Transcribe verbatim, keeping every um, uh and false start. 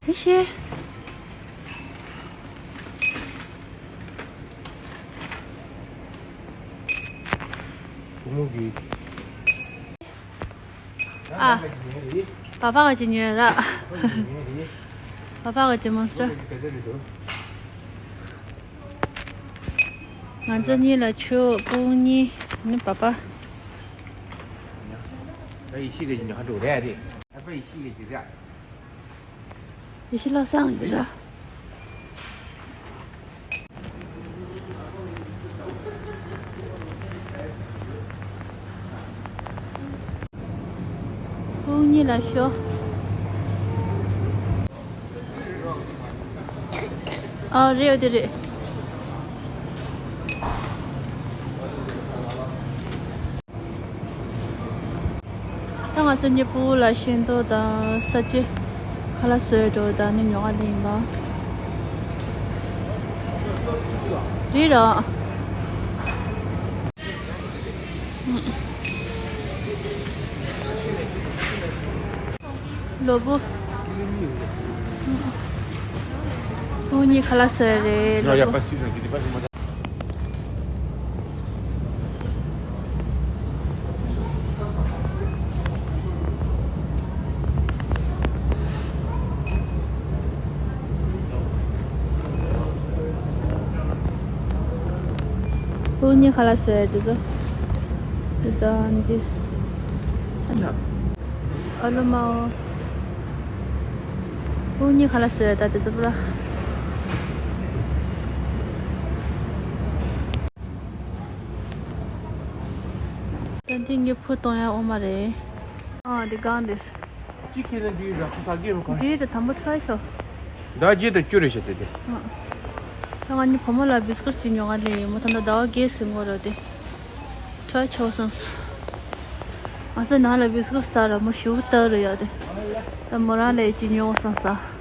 ཨེ་ཤེ། བུ་མོ་གི། ཨ། བ་ཕག་གི་ཉོས་ར། བ་ཕག་གི་མོ་སི་ཊར། ང་ཚོ་གཉིས་ལ་ཆུ་སྤུན་གཉིས་ནི་བ་ཕག་ཡེ་ཤེས་ལ་སང་གི་ར། ཁོང་གཉིས་ལ་ཤོག་ཨ་རེད་འོ་དེ་རེད། ད་ང་ཚོ་གཉིས་པོ་ལ་ཤིང་ཏོག་དང་ས་ཆ་ཁ་ལག་བཟོས་འགྲོ་དང་ནི་ཉོ་ག་ལེན་ག་རེད་ར། ལོ་བོ། ཁོང་གཉིས་ཁ་ལག་བཟོས་རེད་ལོ་བོ། བུ་གཉིས་ཁ་ལག་བཟོས་དེ་ཚོ། དེ་དང་འདི། ཨ་ལོ་མའོ། བུ་གཉིས་ཁ་ལག་བཟོས་ད་དེ་ཚོ་པུ་ར། ད་འདི་ངའི་བུ་གཏོང་ཡ་འོ་མ་རེད། ཨ་འདི་གང་འདི། གཅིག་ཁྱེར་ན་འདི་ར་ཁ་ས་གི་རུ་གང་། འདི་ར་དམ་པོ་ཁྲ་ཤོ། ཟླ་བརྒྱད་དང་བཅུ་རེ་བྱེད་དེ་དེ། ཨ། ད་ང་གཉིས་བུ་མོ་ལ་བིས་ཀུར་ཅིག་ཉོ་ག་ལེན་ཡིན་མོ་ད་ད་ཟླ་བ་བརྒྱད་ཟིན་གོ་ར་དེ། ཁྲ་ཆོ་སོང་། ང་ཚོ་ནང་ལ་བིས་ཀུར་ཟ་ར་མོ་ཞུ་ཏ་རུ་ཡ་དེ། ད་མོ་རང་ལས་ཅིག་ཉོ་སོང་ས།